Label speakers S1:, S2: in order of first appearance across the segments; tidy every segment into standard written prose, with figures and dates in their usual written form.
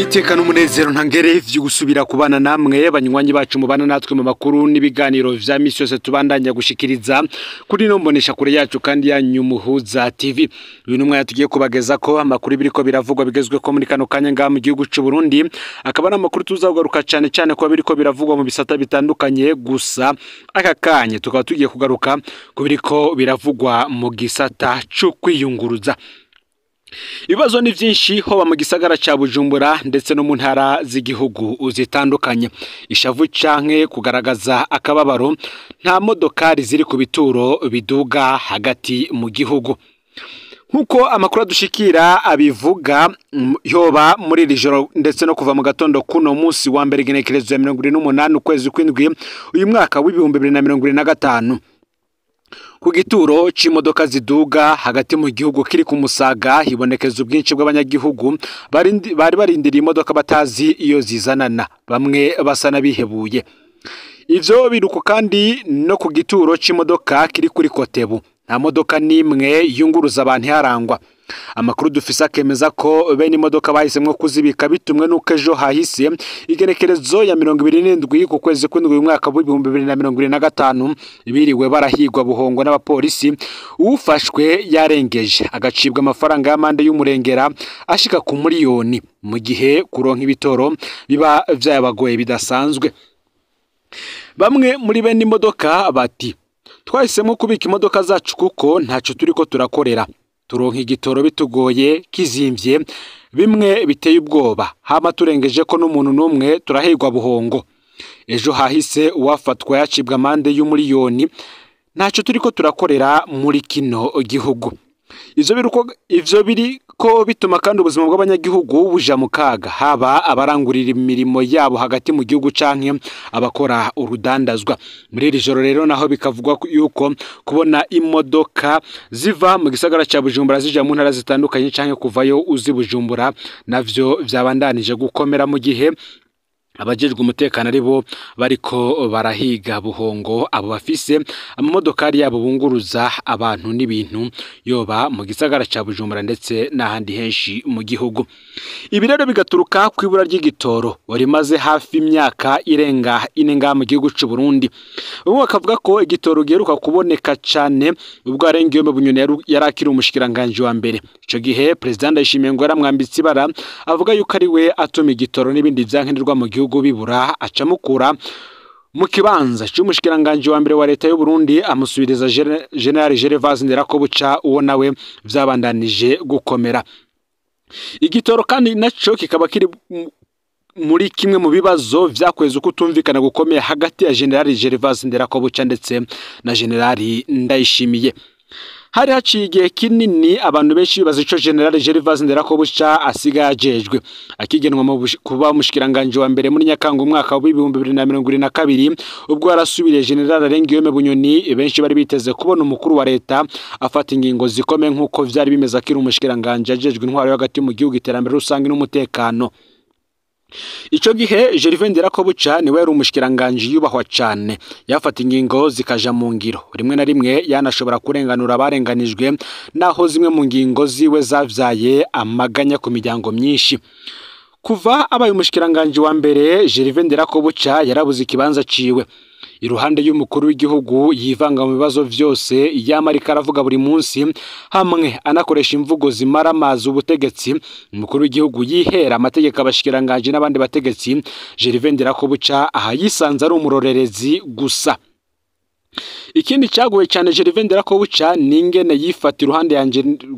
S1: Niteka n'umunezero ntangere vyo gusubira kubana namwe banywanyi bacu mubana natwe mu makuru n'ibiganiro vya misi yose tubandanya gushikiriza kuri no mbonesha kure yacu kandi yanyu Muhuza TV. Uyu numwe tugiye kubageza ko amakuru biriko biravugwa bigezwe ko muri kano kanya ngaha mu gihugu c'u Burundi, akaba ari amakuru tuzagaruka cyane cyane ko biriko biravugwa mu bisata bitandukanye. Gusa aka kanya tukaba tugiye kugaruka ku biriko biravugwa mu gisata cyo kwiyunguruza. Ibibazo ni vyinshi hoba mu gisagara ca Bujumbura ndetse no mu ntara z'igihugu zitandukanye. Ishavu canke kugaragaza akababaro, nta modokari ziri ku bituro biduga hagati mu gihugu. Nkuko amakuru adushikira abivuga, yoba muri iri joro ndetse no kuva mu gatondo kuno munsi wa mbere igenekerezo ya 28 ukwezi kw'indwi uyu mwaka w'2025, ku gituro c'imodoka ziduga hagati mu gihugu kiri ku Musaga hibonekeza ubwinshi bw'abanyagihugu bari barindiriye imodoka batazi iyo zizanana, bamwe basa n'abihebuye. Ivyo biruko kandi no ku gituro c'imodoka kiri kuri Kotebu, nta modoka n'imwe yunguruza abantu iharangwa. Amakuru dufise akemeza ko bene imodoka bahisemwo kuzibika bitumwe n'uko ejo hahise igenekerezo ya 27 ku kwezi kw'indwi uyu mwaka w'2025 biriwe barahigwa buhongo n'abapolisi. Uwufashwe yarengeje agacibwa amafaranga y'amande y'umurengera ashika ku miliyoni, mu gihe kuronka ibitoro biba vyabagoye bidasanzwe. Bamwe muri bene imodoka bati twahisemo kubika imodoka zacu kuko ntaco turiko turakorera, turonka igitoro bitugoye kizimvye bimwe biteye ubwoba, hama turengeje ko n'umuntu n'umwe turahigwa buhongo. Ejo hahise uwafatwa yacibwa amande y'umuliyoni, ntaco turiko turakorera muri kino gihugu. Ivyo biriko bituma kandi ubuzima bw'abanyagihugu buja mu kaga, haba abarangurira imirimo yabo hagati mu gihugu canke abakora urudandazwa. Muri iri joro rero naho bikavugwa yuko kubona imodoka ziva mu gisagara ca Bujumbura zija mu ntara zitandukanye canke kuvayo uzi Bujumbura navyo vyabandanije gukomera, mu gihe abajejwe umutekano aribo bariko barahiga buhongo abo bafise amamodokari yabo bunguruza abantu n'ibintu yoba mu gisagara ca Bujumbura ndetse n'ahandi henshi mu gihugu. Ibi rero bigaturuka kw'ibura ry'igitoro rimaze hafi imyaka irenga ine ngaha mu gihugu c'u Burundi. Bamwe bakavuga ko igitoro giheruka kuboneka cane ubwo Arengiyome Bunyoni yari akiri umushikiranganji wa mbere. Ico gihe President Ndayishimiye ngo yaramwambitse ibara avuga yuko ari we atuma igitoro n'ibindi vyankenerwa mu gihugu bibura, acamukura mu kibanza c'umushikiranganji wa mbere wa leta y'u Burundi amusubiriza General Gervais Nderakobuca, uwo nawe vyabandanije gukomera. Igitoro kandi naco kikaba kiri muri kimwe mu bibazo vyakweze ukutumvikana gukomeye hagati ya General Gervais Nderakobuca ndetse na General Ndayishimiye. Hari haciye igihe kinini abantu benshi bibaza ico General Gervais Nderakobuca asigaye ajejwe. Akigenwa kuba umushikiranganji wa mbere muri Nyakanga umwaka w'2022, ubwo yarasubiriye General Arengiyome Bunyoni, benshi bari biteze kubona umukuru wa leta afata ingingo zikomeye nkuko vyari bimeze akiri umushikiranganji ajejwe intwaro yo hagati mu gihugu, iterambere rusange n'umutekano. Ico gihe Gervais Nderakobuca niwe yari umushikiranganji yubahwa cane, yafata ingingo zikaja mu ngiro, rimwe na rimwe yanashobora kurenganura abarenganijwe, naho zimwe mu ngingo ziwe zavyaye amaganya ku miryango myinshi. Kuva abaye umushikiranganji wa mbere, Gervais Nderakobuca yarabuze ikibanza ciwe iruhande y'umukuru w'igihugu, yivanga mu bibazo vyose yama ariko aravuga buri munsi, hamwe anakoresha imvugo zimara amazi ubutegetsi. Umukuru w'igihugu yihera amategeko abashikiranganji n'abandi bategetsi. Gervais Nderakobuca aha yisanze ari umurorerezi gusa. Ikindi cagoye cane Gervais Nderakobuca ni ingene yifata iruhande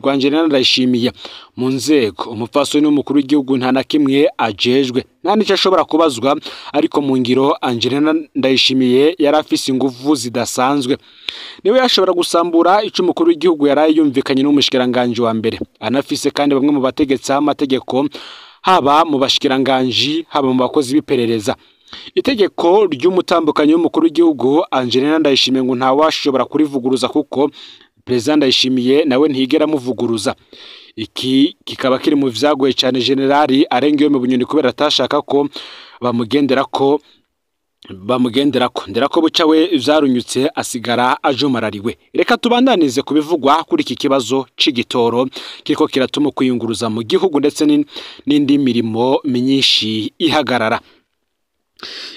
S1: rwa Angelina Ndayishimiye mu nzego. Umupfasoni w'umukuru w'igihugu nta na kimwe ajejwe, nta nico ashobora kubazwa, ariko mu ngiro Angelina Ndayishimiye yari afise inguvu zidasanzwe. Niwe yashobora gusambura ico umukuru w'igihugu yaraye yumvikanye n'umushikiranganji wa mbere. Anafise kandi bamwe mu bategetsi b'amategeko, haba mu bashikiranganji, haba mu bakozi b'iperereza. Itegeko ry'umutambukanyi w'umukuru w'igihugu Angelina Ndayishimiye ngo ntawashobora kurivuguruza kuko President Ndayishimiye nawe ntigera amuvuguruza. Iki kikaba kiri mu vyagoye cane General Arengiyome Bunyoni kubera atashaka ko bamugendera ko Bamugenderako Nderakobuca we vyarunyutse asigara ajumarariwe. Reka tubandanize kubivugwa kuri iki kibazo c'igitoro kiriko kiratuma kwiyunguruza mu gihugu ndetse n'indi mirimo myinshi ihagarara.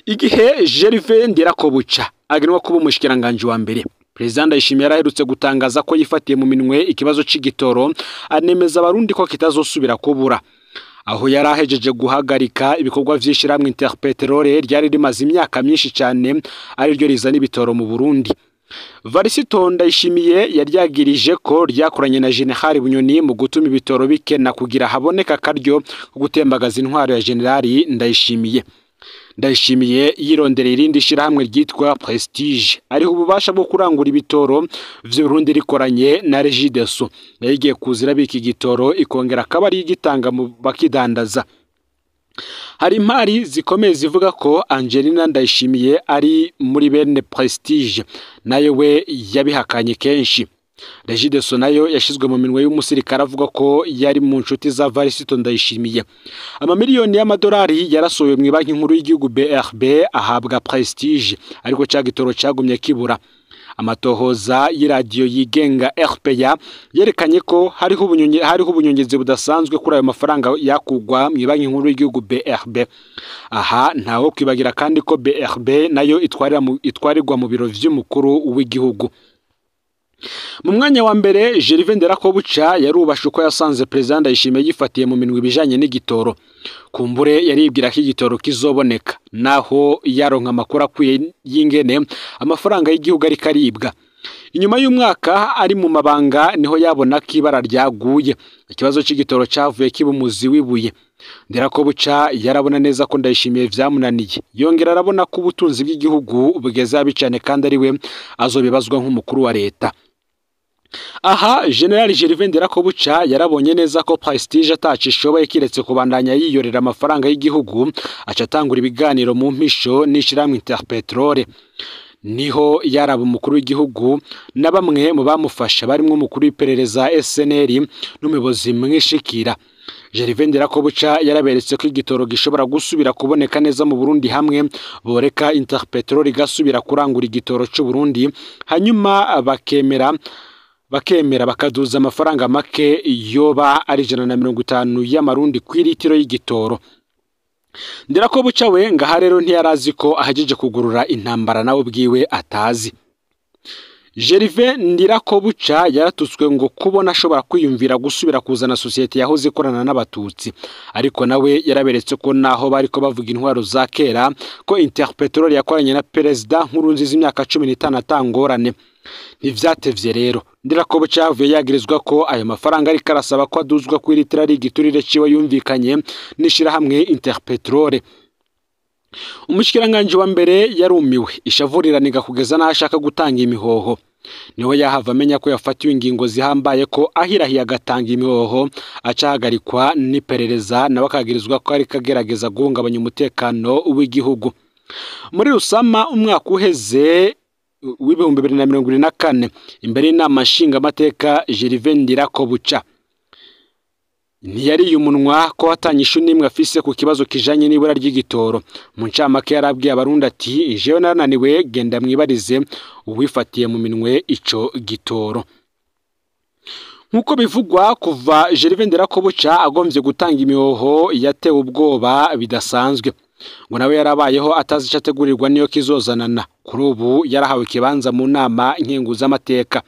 S1: Igihe Gervais Nderakobuca agenwa kuba umushikiranganje wa mbere, President Ndayishimiye yaraherutse gutangaza ko yifatiye mu minwe ikibazo c'igitoro, anemeza abarundi ko kitazosubira kubura. Aho yarahejeje guhagarika ibikorwa vy'ishirahamwe Interpetrole ryari rimaze imyaka myinshi cyane ariryo rizana ibitoro mu Burundi. Varisito Ndayishimiye yaryagirije ko ryakoranye na General Bunyoni mu gutuma ibitoro bikena kugira haboneka akaryo ko gutembagaza intwaro ya General Ndayishimiye. Ndayishimiye yirondereye irindi shirahamwe ryitwa Prestige, ariho ububasha bwo kurangura ibitoro vy'Uburundi rikoranye na Regideso. Yagiye kuzira bika igitoro ikongera akaba ari igitanga mu bakidandaza. Hari impari zikomeye zivuga ko Angelina Ndayishimiye ari muri bene Prestige, nayo we yabihakanye kenshi. Regideso nayo yashizwe mu minwe y'umusirikare avuga ko yari mu nshuti za Varisito Ndayishimiye. Amamiliyoni y'amadolari yarasohowe mu banki nkuru y'igihugu BRB ahabwa Prestige, ariko ca gitoro cagumye kibura. Amatohoza y'iradiyo yigenga RPA yerekanye ko hariho ubunyongezi budasanzwe kuri ayo mafaranga yakugwa mu banki nkuru y'igihugu BRB. Aha ntawo kwibagira kandi ko BRB nayo itwarirwa mu biro vy'umukuru w'igihugu. Mu mwanya wa mbere Gervais Nderakobuca yarubashe uko yasanze President Ndayishimiye yifatiye mu minwe ibijanye n'igitoro. Kumbure yaribwira ko igitoro kizoboneka, naho yaronka amakuru akwiye y'ingene amafaranga y'igihugu ari karibwa. Inyuma y'umwaka ari mu mabanga niho yabona ko ibara ryaguye. Ikibazo c'igitoro cavuye kiba umuzi w'ibuye. Nderakobuca yarabona neza ko Ndayishimiye vyamunaniye. Yongera arabona ko ubutunzi bw'igihugu bugeze abicane kandi ari we azobibazwa nk'umukuru wa leta. Aha General Gervais Nderakobuca yarabonye neza ko Prestige atacishoboye kiretse kubandanya yiyorera amafaranga y'igihugu, aca atangura ibiganiro mu mpisho n'ishirahamwe Interpetrole. Niho yaraba umukuru w'igihugu na bamwe mu bamufasha barimwo umukuru w'iperereza SNL n'umuyobozi mwishikira. Gervais Nderakobuca yaraberetse ko igitoro gishobora gusubira kuboneka neza mu Burundi hamwe boreka Interpetrole igasubira kurangura igitoro c'u Burundi, hanyuma bakemera bakaduza amafaranga make yoba ari 150 y'amarundi kw'iritiro y'igitoro. Nderakobuca we ngaha rero ntiyarazi ko ahejeje kugurura intambara nawe bwiwe atazi. Gervais Ndirakobuca yaratutswe ngo kubona ashobora kwiyumvira gusubira kuzana sosiyete yahoze ikorana n'abatutsi, ariko nawe yaraberetse ko naho bariko bavuga intwaro za kera ko Interpetrole yakoranye na Perezida Nkurunziza imyaka 15 atangorane. Ntivyatevye rero Nderakobuca yavuye yagirizwa ko ayo mafaranga ariko arasaba ko aduzwa ku iritira ari igiturire ciwe yumvikanye n'ishirahamwe Interpetrole. Umushikiranganje wa mbere yarumiwe ishavuriraniga kugeza n'aho ashaka gutanga imihoho. Niwe yahava amenya ko yafatiwe ingingo zihambaye ko ahirahiye agatanga imihoho acahagarikwa n'iperereza, nawe akagirizwa ko ariko agerageza guhungabanya umutekano w'igihugu. Muri Rusama umwaka uheze w'2024 imbere y'inama nshingamateka Gervais Ndirakobuca ntiyariye umunwa ko hatanyishu n'imwe afise ku kibazo kijanye n'ibura ry'igitoro. Mu ncamake yarabwiye abarundi ati jewe narananiwe, genda mwibarize uwifatiye mu minwe ico gitoro. Nkuko bivugwa kuva Gervais Nderakobuca agomvye gutanga imihoho yatewe ubwoba bidasanzwe, ngo nawe yarabayeho atazi ico ategurirwa niyo kizozanana. Kuri ubu yarahawe ikibanza mu nama nkenguzamateka.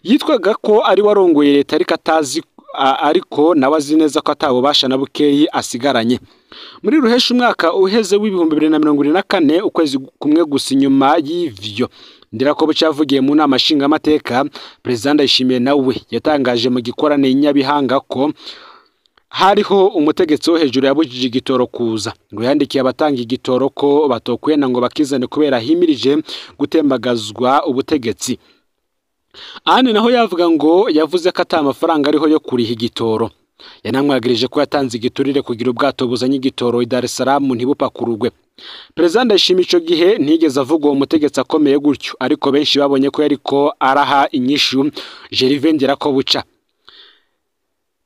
S1: Yitwaga ko ari warongoye leta ariko atazi, ariko nawe azi neza ko atabubasha na bukeyi asigaranye. Muri ruhesha umwaka uheze w'2024 ukwezi kumwe gusa inyuma y'ivyo Nderakobuca yavugiye mu nama nshingamateka, Perezida Ndayishimiye nawe yatangaje mu gikorane Nyabihanga ko hariho umutegetsi wo hejuru yabujije igitoro kuza, ngo yandikiye abatanga igitoro ko batokwena ngo bakizane kubera himirije gutembagazwa ubutegetsi. Ahandi naho yavuga ngo yavuze ko ata amafaranga ariho yo kuriha igitoro. Yanamwagirije ko yatanze igiturire kugira ubwato buzanye igitoro i Dar es Salaam ntibupakururwe. Perezida Ndayishimiye ico gihe ntigeze avuga uwo mutegetsi akomeye gutyo, ariko benshi babonye ko yariko araha inyishu Gervais Nderakobuca.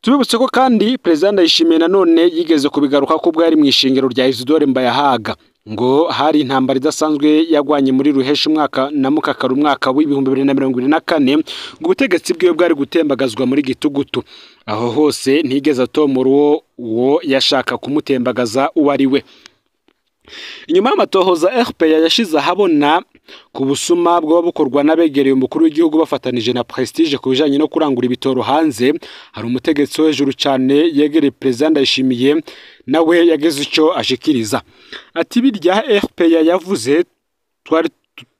S1: Tubibutse ko kandi Perezida Ndayishimiye nanone yigeze kubigaruka ko ubwo yari mu ishengero rya Isidore Mbayahaga, Ngo hari intambara idasanzwe yagwanye muri Ruheshi umwaka na Mukakara umwaka w'2024, ngo ubutegetsi bwiwe bwari gutembagazwa muri gitugutu. Aho hose ntigeze atomora uwo yashaka kumutembagaza uwo ari we. Inyuma y'amatohoza RPA yashize ahabona ku busuma bwoba bukorwa n'abegereye umukuru w'igihugu bafatanije na Prestige ku bijanye no kurangura ibitoro hanze, hari umutegetsi wo hejuru cane yegereye President Ndayishimiye nawe yageze ico ashikiriza. Ati birya RPA yavuze twari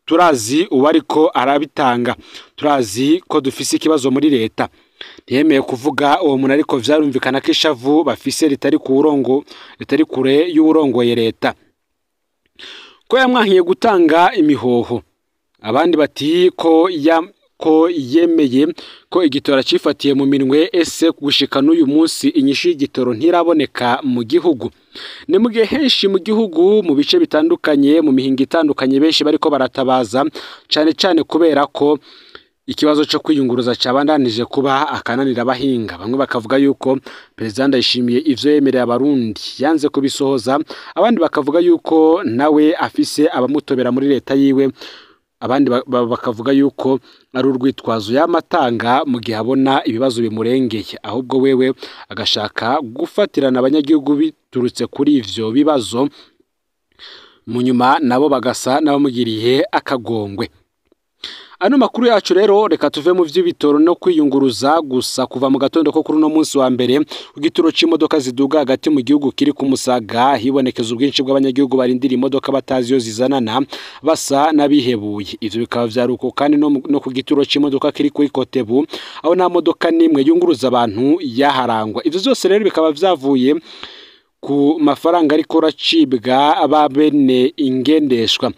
S1: turazi uwariko arabitanga, turazi ko dufise ikibazo muri leta. Ntiyemeye kuvuga uwo muntu, ariko vyarumvikana ko ishavu bafise ritari ku urongo, ritari kure y'uwurongoye leta, ko yamwankiye gutanga imihoho. Abandi bati ko yemeye ko igitoro cifatiye mu minwe. Ese gushika n'uyu munsi inyishu y'igitoro ntiraboneka mu gihugu? Ni mu gihe henshi mu gihugu, mu bice bitandukanye, mu mihingo itandukanye, benshi bariko baratabaza cane cane kubera ko ikibazo cyo kwiyunguruza cabandanije kuba akananira abahinga. Bamwe bakavuga yuko Perezida Ndayishimiye ivyo yemereye Abarundi yanze kubisohoza, abandi bakavuga yuko nawe afise abamutobera muri leta yiwe, abandi bakavuga yuko ari urwitwazo yamatanga mu gihe abona ibibazo bimurengeye, ahubwo wewe agashaka gufatirana abanyagihugu biturutse kuri ivyo bibazo, mu nyuma nabo bagasa n'abamugiriye akagongwe. Ano makuru yacu rero, reka tuve mu vy'ibitoro no kwiyunguruza gusa. Kuva mu gatondo ko kuri uno munsi wa mbere, ku gituro c'imodoka ziduga hagati mu gihugu kiri ku Musaga hibonekeza ubwinshi bw'abanyagihugu barindira imodoka batazi iyo zizanana, basa n'abihebuye. Ivyo bikaba vyari uko kandi no ku gituro c'imodoka kiri kuri Kotebu, aho nta modoka n'imwe yunguruza abantu yaharangwa. Ivyo vyose rero bikaba vyavuye ku mafaranga ariko aracibwa ba bene ingendeshwa,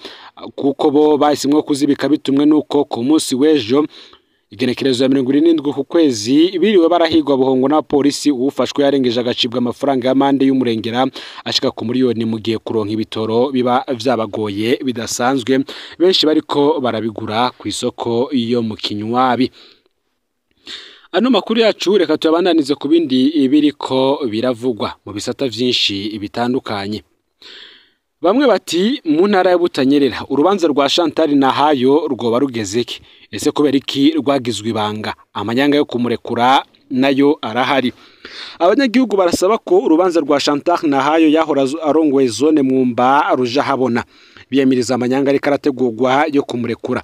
S1: kuko bo bahisemwo kuzibika bitumwe nuko ku munsi w'ejo, igenekerezo ya 77 ku kwezi, biriwe barahigwa buhongo n'abapolisi. Uwufashwe yarengeje agacibwa amafaranga y'amande y'umurengera ashika ku miliyoni, mu gihe kuronka ibitoro biba vyabagoye bidasanzwe, benshi bariko barabigura ku isoko yo mu Kinywabi. Ano makuru yacu reka tuyabandanize ku bindi biriko biravugwa mu bisata vyinshi bitandukanye. Bamwe bati mu ntara ya Butanyerera urubanza rwa Chantal Nahayo rwoba rugeze ki? Ese kubera iki rwagizwe ibanga? Amanyanga yo kumurekura nayo arahari. Abanyagihugu barasaba ko urubanza rwa Chantal Nahayo yahora arongoye zone Mwumba ruja habona, biyamiriza amanyanga ariko arategurwa yo kumurekura.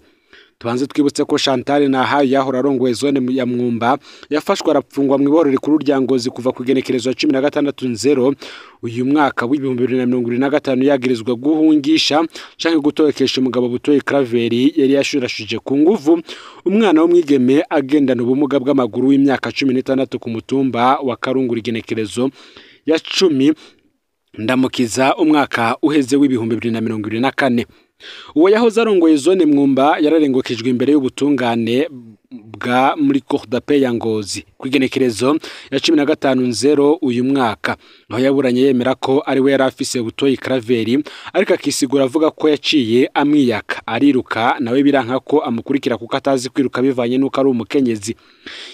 S1: Tubanze twibutse ko Chantal Nahayo yahora arongoye zone ya Mwumba yafashwe arapfungwa mu ibohero rikuru rya Ngozi kuva ku igenekerezo ya 16/0 uyu mwaka w'2025, yagirizwa guhungisha canke gutorekesha umugabo Butoyi Craveri yari yashurashije ku nguvu umwana w'umwigeme agendana ubumuga bw'amaguru w'imyaka 16 ku mutumba wa Karungura, igenekerezo ya 10 Ndamukiza umwaka uheze w'2024. Uwo yahoze arongoye zone Mwumba yararengukijwe imbere y'ubutungane bwa muri Cour d'appel ya Ngozi ku igenekerezo ya 15/0 uyu mwaka, aho yaburanye yemera ko ari we yari afise Butoyi Craveri, ariko akisigura avuga ko yaciye amwiyaka ariruka, nawe biranka ko amukurikira kuko atazi kwiruka bivanye n'uko ari umukenyezi.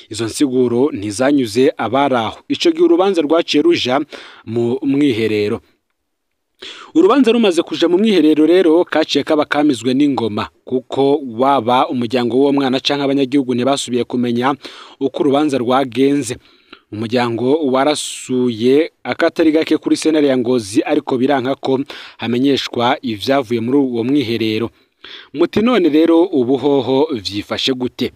S1: Izo nsiguro ntizanyuze abari aho. Ico gihe urubanza rwaciye ruja mu mwiherero. Urubanza rumaze kuja mu mwiherero rero, kaciye kaba kamizwe n'ingoma, kuko waba umuryango w'uwo mwana canke abanyagihugu ntibasubiye kumenya uko urubanza rwagenze. Umuryango warasuye akatari gake kuri sentare ya Ngozi, ariko biranka ko hamenyeshwa ivyavuye muri uwo mwiherero. Muti none rero ubu hoho vyifashe gute?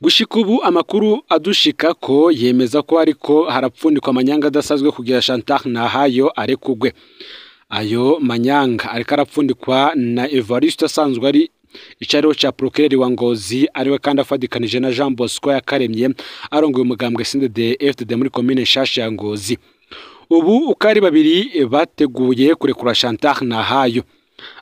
S1: Gushika ubu amakuru adushika ko yemeza ko ariko harapfundikwa amanyanga adasanzwe kugira Chantal Nahayo arekugwe. Ayo manyanga ariko arapfundikwa na Evariste asanzwe ari icariho ca procureur wa Ngozi, ariwe kandi afadikanije na Jean Bosco Yakaremye arongoye umugambwe CNDD FDD muri commune nshasha ya Ngozi. Ubu uko ari babiri bateguye kurekura Chantal Nahayo.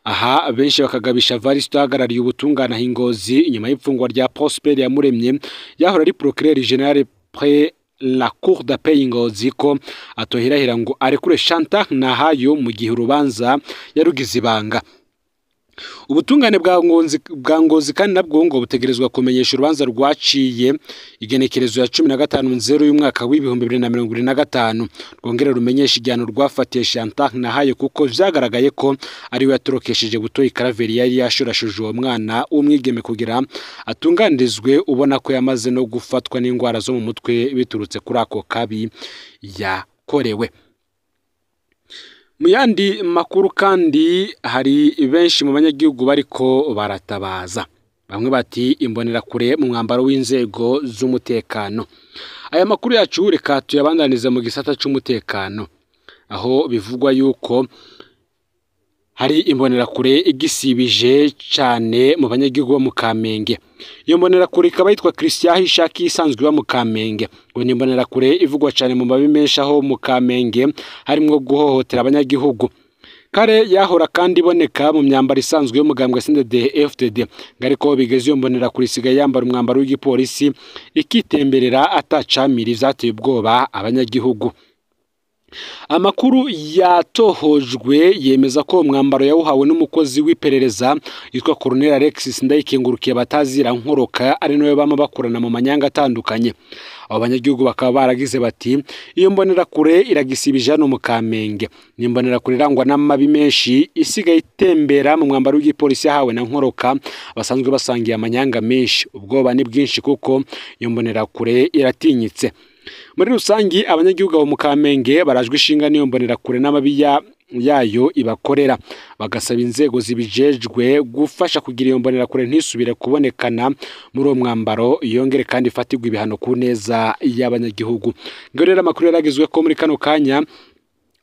S1: Aha benshi bakagabisha Evariste uhagarariye ubutungane aho i Ngozi inyuma y'imfungwa rya Prosper Yamuremye yahora ari procureur général près la cour d'appel Ngozi, ko atohirahira ngo arekure Chantal Nahayo mu gihe urubanza yarugize ibanga. Ubutungane bwa Ngozi kandi nabwo ngo butegerezwa kumenyesha urubanza rwaciye igenekerezo ya 15/0 y'umwaka w'2025, rwongere rumenyesha igihano rwafatiye Chantal Nahayo, kuko vyagaragaye ko ari we yatorokesheje Butoyi Karaveri yari yashurashuje uwo mwana w'umwigeme kugira atunganirizwe, ubona ko yamaze no gufatwa n'indwara zo mu mutwe biturutse kuri ako kabi yakorewe. Mu yandi makuru kandi hari benshi mu banyagihugu bariko baratabaza, bamwe bati imbonerakure mu mwambaro w'inzego z'umutekano. Aya makuru yacu reka tuyabandanize mu gisata c'umutekano, aho bivugwa yuko hari imbonerakure igisibije cane mu banyagihugu bo mu Kamenge. Iyo mbonerakure ikaba yitwa Christian Hishaki, isanzwe iba mu Kamenge. Ngo ni imbonerakure ivugwa cane mu mabi menshi aho mu Kamenge, harimwo guhohotera abanyagihugu. Kare yahora kandi iboneka mu myambaro isanzwe y'umugambwe CNDD-FDD, ngo ariko bigeze iyo mbonerakure isigaye yambara umwambaro w'igipolisi ikitemberera atacamira, ivyateye ubwoba abanyagihugu. Amakuru yatohojwe yemeza ko umwambaro yawuhawe n'umukozi w'iperereza yitwa Colonel Alexis Ndayikengurukiye batazira Nkoroka, ari nawe bama bakorana mu manyanga atandukanye. Abo banyagihugu bakaba baragize bati iyo mbonerakure iragisibije hano mu Kamenge, ni imbonerakure irangwa n'amabi menshi, isigaye itembera mu mwambaro w'igipolisi yahawe na Nkoroka basanzwe basangiye amanyanga menshi. Ubwoba ni bwinshi kuko iyo mbonerakure iratinyitse. Muri rusangi abanyagihugu abo mu Kamenge barajwe ishinga n'iyo mbonerakure n'amabi yayo ibakorera, bagasaba inzego zibijejwe gufasha kugira iyo mbonerakure ntisubire kubonekana muri uwo mwambaro, yongere kandi ifatirwe ibihano ku neza y'abanyagihugu. Ngo rero amakuru yaragizwe ko muri kano kanya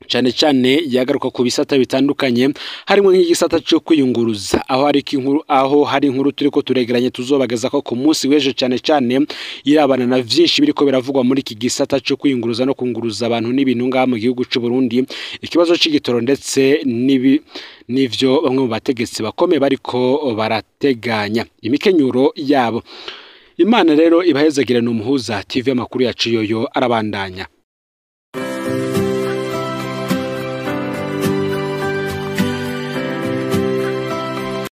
S1: cane cane yagaruka ku bisata bitandukanye, harimo nk'igisata cyo kwiyunguruza, aho hari inkuru turiko turegeranye tuzobageza ko ku munsi w'ejo, cane cane irabana na vyinshi biriko biravugwa muri iki gisata cyo kwiyunguruza no kunguruza abantu n'ibintu ngaha mu gihugu c'u Burundi, ikibazo c'igitoro ndetse n'ivyo bamwe mu bategetsi bakomeye bariko barateganya imikenyuro yabo. Imana rero ibahezagire. N'Umuhuza TV, amakuru yacu yoyo arabandanya.